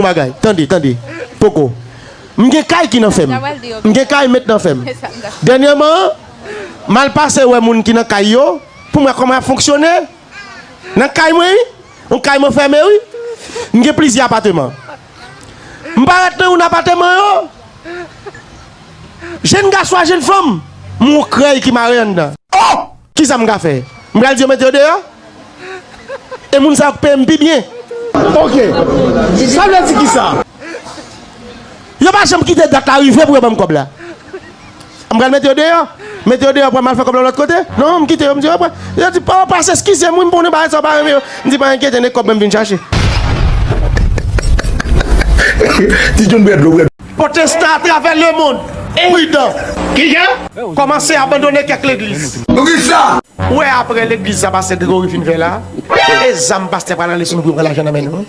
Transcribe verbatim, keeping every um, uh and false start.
Yon bagay, tande, tande. Poko. M gen kay ki nan fè m. M gen kay met nan fè m. Dènyèman, m al pase wè moun ki nan kay yo, pou m wè kòman y ap fonksyone. Nan kay mwen, wi. Yon kay mwen fèmen, wi. M gen plizyè apateman. M parèt nan youn apateman yo. Jenn gason ak jenn fanm, m wè yon krèy ki mare anndan. Oh! Kisa m ka fè? M pral di yo mete yo deyò? E moun sa yo k peye m pi byen. Ok. Sa vle di kisa? Yo pa janm kite dat la rive pou yo ban m kòb la. M pral mete yo deyò. Mete yo deyò pou m al fè kòb la lòt kote. Non, m kite yo, m di yo, yo di, pa, pase, eskize m, wi, m konnen bagay sa yo pa renmen yo. M di, pa enkyete, ne kòb mwen m vin chache. Ti John bwè dlo, bwè. Potestan atravè lemonn, pridan. Kijan? Kòmanse abandone kèk legliz. Poukisa? Ou wè apre legliz sa pastè Gregory fin fè la, e zam pastè pral rale sou nou pou yo pran lajan nan men nou.